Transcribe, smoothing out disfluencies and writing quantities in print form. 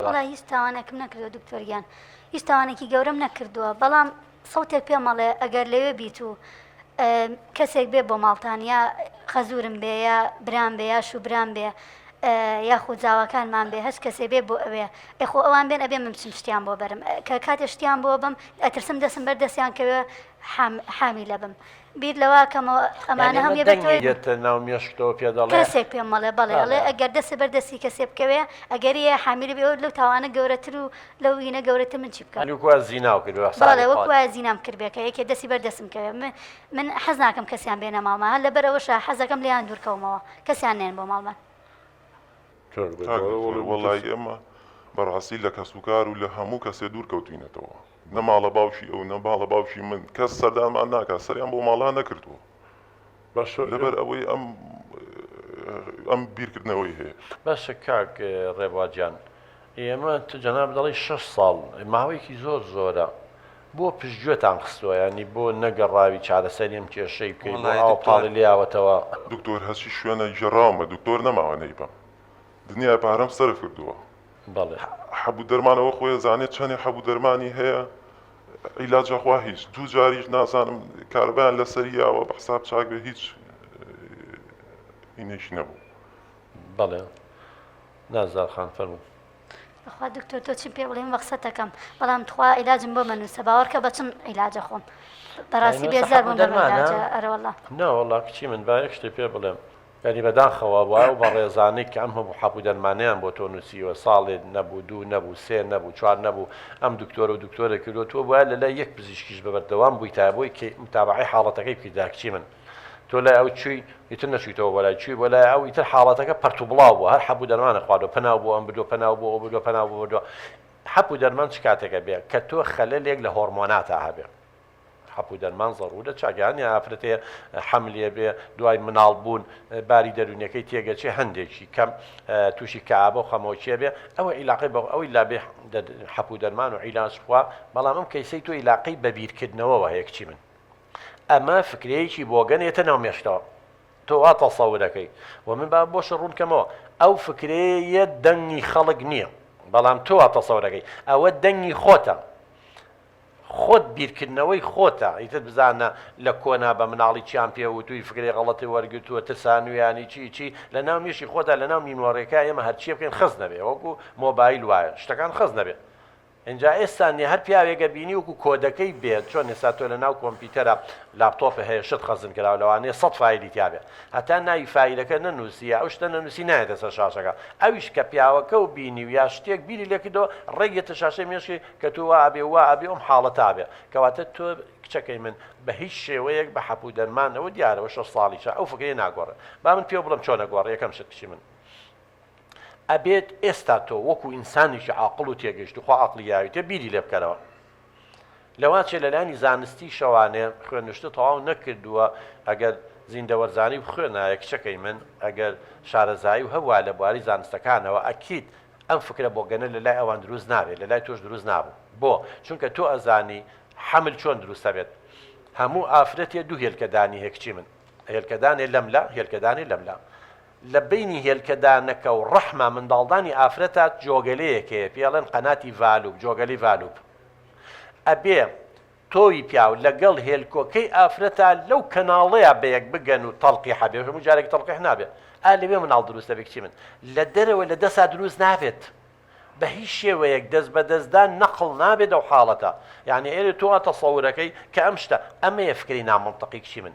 وەڵا هیچ تاوانێکم نەکردووە دکتۆر گیان هیچ تاوانێکی گەورەم نەکردووە بەڵام سەوتێک پێم ئەڵێ ئەگەر لەوێ بیت و کەسێک بێ بۆ ماڵتان یا خەزورم بێ یا برام بێ یا شوبرام بێ یاخود زاواکانمان بێ هەچ کەسێ بێ بۆ ئەوێ ئەخۆ ئەوان بێن ئەبێ من بچم شتیان بۆ بەرم کە کاتێ شتیان بۆ بم ئەترسم دەسم بەر دەستیان کەوێ حامی لەبم بیر لەوە کەمەوە ئەمانە هەمووی بە تۆی. دێتە ناو مێشکتەوە پێ دەڵێ. کەسێک پێم مەڵێ بەڵێ ئەڵێ ئەگەر دەستت بەر دەستی کەسێ بکەوێ ئەگەری هەیە حامیلە بی لەو تاوانە گەورەتر و لەو هینە گەورەتر من چی بکەم. یانی وەکو وایە زیناو کردبێ بە حسابی بەڵێ وەکو خۆت. وایە زینام کردبێ کە یەکێ دەستی بەر دەستم کەوێ من من حەز ناکەم کەسیان بێنە ماڵمان هەر لەبەر ئەوەشە حەزەکەم لێیان دوور کەومەوە کەسیان نێن بۆ ماڵمان. کاک دکتۆر وەڵایی ئێمە بەڕاستی لە کەسوکار و لە هەموو کەسێ دوور کەوتوینەتەوە. نە ماڵە باوکی ئەو نە ماڵە باوکی من کەس سەردانمان ناکات سەریان بۆ ماڵا نەکردووە باشە لەبەر ئەوەی ئەم ئەم بیرکردنەوەی هەیە. باشە کاک ڕێبوار گیان ئێمە تۆ جەنابت دەڵێی شەش ساڵ ماوەیەکی زۆر زۆرە بۆ پشتگوێتان خستووە یانی بۆ نەگەڕاوی چارەسەری ئەم کێشەی بکەی بۆ وەڵای ئاوا دکتۆر. پاڵی لێیاوەتەوە؟ دکتۆر هەرچی شوێنە گێڕاومە دکتۆر نەماوە نەیبەم دنیای پارەم سەرف کردووە. بەڵێ. حەب و دەرمان ئەوە خۆی ئەزانێت چەنێ حەب و دەرمانی هەیە عیلاج ئەخوا هیچ دوو جاریش نازانم کارەبایان لەسەری یاوە بە حساب چاک بێ هیچ ئینێکی نەبوو. بەڵێ نازدار خان فەرموو. بەخوا دکتۆر تۆ چیم پێ بڵێی من بەقسەتەکەم بەڵام تخوا عیلاجم بۆ مەنوسە باوەڕکە بەچم عیلاجە خۆم بەڕاستی یانی بێزار حەب و بووم لەم دەرمانە؟ عیلاجە ئەرەوەڵا. نەوەڵا کچی من با یەک شتت پێ بڵێم یانی بەداخەوە بۆ ئەو بەڕێزانەی کە ئەم هەموو حەپ و دەرمانەیان بۆ تۆ نووسیوە ساڵێ نەبوو دوو نەبوو سێ نەبوو چوار نەبوو ئەم دکتۆرە و دکتۆرە کردووە تۆ بوایە لە لای یەک پزیشکیش بە بەردەوام بوویتایە بۆی کە متابەعەی حاڵەتەکەی بکردایە کچی من تۆ لای ئەو چووی ئیتر نەچوویتەوە بۆ لای چووی بۆ لای ئەو ئیتر حاڵەتەکە پەرت و بڵاو بووە هەر حەپ و دەرمانە خواردووە پەناو بۆ ئەم بردووە پەناو بۆ ئەو بردووە پەناو بۆ بردووە حەپ و دەرمان چ کاتێکە بێ کە تۆ خەلەلێک لە هۆرمۆناتا هەبێ حەپ و دەرمان زەڕورە چاکە هەنێ ئافرەت هەیە حەملی ئەبێ دوای مناڵ بوون باری دەرونیەکەی تێگەچێ هەندێکی کەم تووشی کەئابە و خەمۆکی ئەبێ ئەوە عیلاقەی بە ئەوەی لابێ حەپ و دەرمان و عیلاج خوا بەڵام ئەم کەیسەی تۆ عیلاقەی بە بیرکردنەوەوە هەیە کچی من ئەمە فکرەیەکی بۆگەن ێتە ناو مێشکتەوە تۆ وا تەسەورەکەی و من با بۆشە ڕوون کەمەوە ئەو فکرەیە دەنگی خەڵک نییە بەڵام تۆ وا تەسەورەکەی ئەوە دەنگی خۆتە خۆت بیرکردنەوەی خۆتە ئیتر بزانە لە کۆنا بە مناڵی چیان پێ وتووی فکرەی غەڵەتی وەرگرتووە ترسانویانی چی چی لە ناو مێشی خۆتا لە ناو میمۆریەکە ئێمە هەرچیە بکەین خز نەبێ وەکو مۆبایل وایە شتەکان خز نەبێ ئینجا ئێستا نیە هەر پیاوێک ئەبینی وەکو کۆدەکەی بێت چۆن ئێستا تۆ لە ناو کۆمپیوتەرە لاپتۆپە هەیە شت خەزن کراوە لەوانەیە سەد فایلی تیابێ هەتا ناوی فایلەکە نەنووسی یا ئەو شتە نەنووسی نایەتە سەر شاشەکە ئەویش کە پیاوەکە و بینی و یا شتێک بیری لێکردەوە ڕێک یەتە شاشەی مێشکی کە تۆ وا ئەبێ وا ئەبێ ئەم حاڵەتە ئەبێ کەواتە تۆ کچەکەی من بە هیچ شێوەیەک بە حەپ و دەرمان ئەوە دیارە شەش ساڵیشە ئەو فکرەیە ناگۆڕێ با من پێو بڵێم چۆن ئەگۆڕێ یەکەم شت کچی من ئەبێت ئێستا تۆ وەکو ئینسانێکی عاقڵ و تێگەیشتوو خوا عەقڵی یاویتێ بیری لێ بکەرەوە لەواچێ لەلایەنی زانستی شەوانێ خوێنشتە تەواو نەکردووە ئەگەر زیندەوەرزانی بخوێنایە کچەکەی من ئەگەر شارەزایی و هەبوایە لە بواری زانستەکانەوە ئەکید ئەم فکرە بۆگەنە لە لای ئەوان دروست نابێت لە لای تۆش دروست نابوو بۆ؟ چونکە تۆ ئەزانی حەمل چۆن دروست ئەبێت هەموو ئافرەتێ دوو هێلکەدانی هەیە کچی من هێلکەدانێ لەملا هێلکەدانێ لەملا لە بەینی هێلکەدانەکە و ڕەحما منداڵدانی ئافرەتە جۆگەلەیەک هەیە پێی ئەڵێن قەناتی ڤالوب جۆگەلەی ڤالوب ئەبێ تۆوی پیاو لەگەڵ هێلکۆکەی ئافرەتا لەو کەناڵەیا بەیەک بگەن و تەڵقیحە بێ هەموو جارێک تەڵقیح نابێ ئا لەوێ مناڵ دروست دەبێ کچی من لە دەرەوە لە دەسا دروست نابێت بە هیچ شێوەیەک دەست بە دەستدان نەقڵ نابێت ئەو حاڵەتە یعنی ئێرە تۆ تەسەورەکەی کە ئەم شتە ئەمەیە فکری نامەنتەقی کچی من.